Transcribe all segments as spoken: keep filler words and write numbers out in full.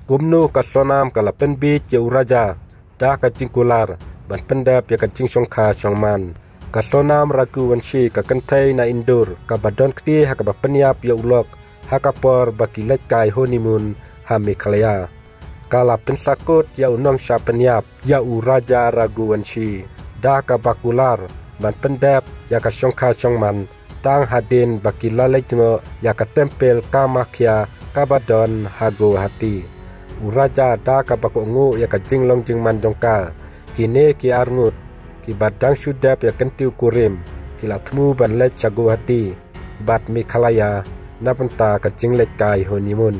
Kumno ka Sonam ka la pynbiej ïa u Raja da ka jingkular ban pyndep ïa ka jingshongkha shongman. Ka Sonam Raghuvanshi ka kynthei na Indore kaba don kti ha kaba pynïap ïa u lok ha ka por ba ki leit kai honeymoon ha Meghalaya. Ka la pynsakut ïa u nongshah pynïap ïa u Raja Raghuvanshi da kaba kular ban pyndep ïa ka shongkha shongman tang hadien ba ki la leit noh ïa ka temple Kamakhya kaba don ha Guwahati. U Raja da kaba kohnguh ïa ka jinglong jingman jong ka, kine ki arngut kiba dang shu dep ïa kyntiew kurim ki la thmu ban leit sha Guwahati bad Meghalaya na bynta ka jingleit kai honeymoon.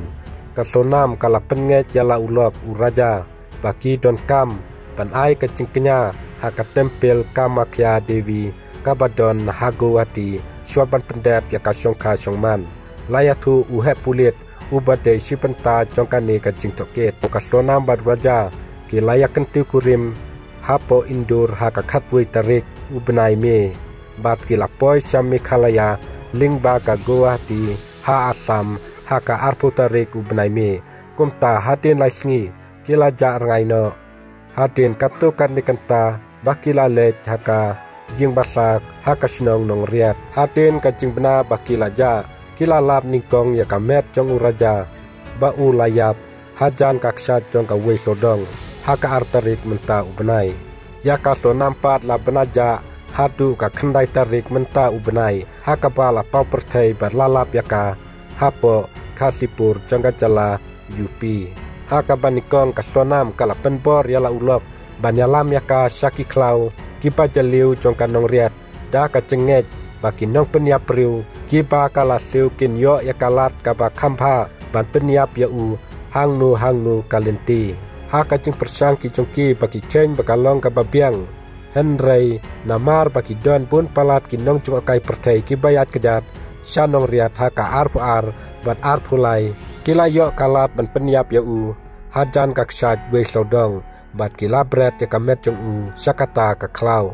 Ka Sonam ka la pynngeit ïa la u lok u Raja ba ki donkam ban ai ka jingkñia ha ka temple Kamakhya Devi kaba don ha Guwahati shuwa ban pyndep ïa ka shongkha shongman. La ïathuh u heh pulit uba dei shi bynta jong kane ka jingtohkit. Ka Sonam bad u Raja ki la ïa kyntiew kurim hapoh Indore ha ka khatwei tarik u bnai May bad ki la poi sha Meghalaya lyngba ka Guwahati ha Assam ha ka arphew tarik u bnai May. Kumta hadien lai sngi ki la jah rngai noh. Hadien katto katne kynta ba ki la leit ha ka ïing basa ha ka shnong Nongriat. Hadien ka jingbna ba ki la jah, ki la lap nyngkong ïa ka met jong u Raja ba u la ïap hajan ka kshaid jong kawei sawdong ha ka ar tarik mynta u bnai. Ïa ka Sonam pat la bna jah haduh ka khyndai tarik mynta u bnai ha kaba la paw pyrthei bad la lap ïa ka hapoh Ghazipur jong ka jylla U P. Ha kaba nyngkong ka Sonam ka la pynbor ïa la u lok ban ïalam ïa ka sha ki khlaw kiba jylliew jong ka Nongriat da ka jingngeit ba ki nongpynïap briew kiba ka la siew kin ïoh ïa ka lad kaba kham bha ban pynïap ïa u hangno hangno ka lynti. Ha ka jingpyrshang ki jong ki ba ki kheiñ ba ka long kaba biang. Hynrei namar ba ki don bun palat ki nongjngohkai pyrthei kiba ïaid kjat sha Nongriat ha ka arphew ar bad arphew lai, ki la ïoh ka lad ban pynïap ïa u hajan ka kshaid wei sawdong bad ki la bret ïa ka met jong u sha kata ka khlaw.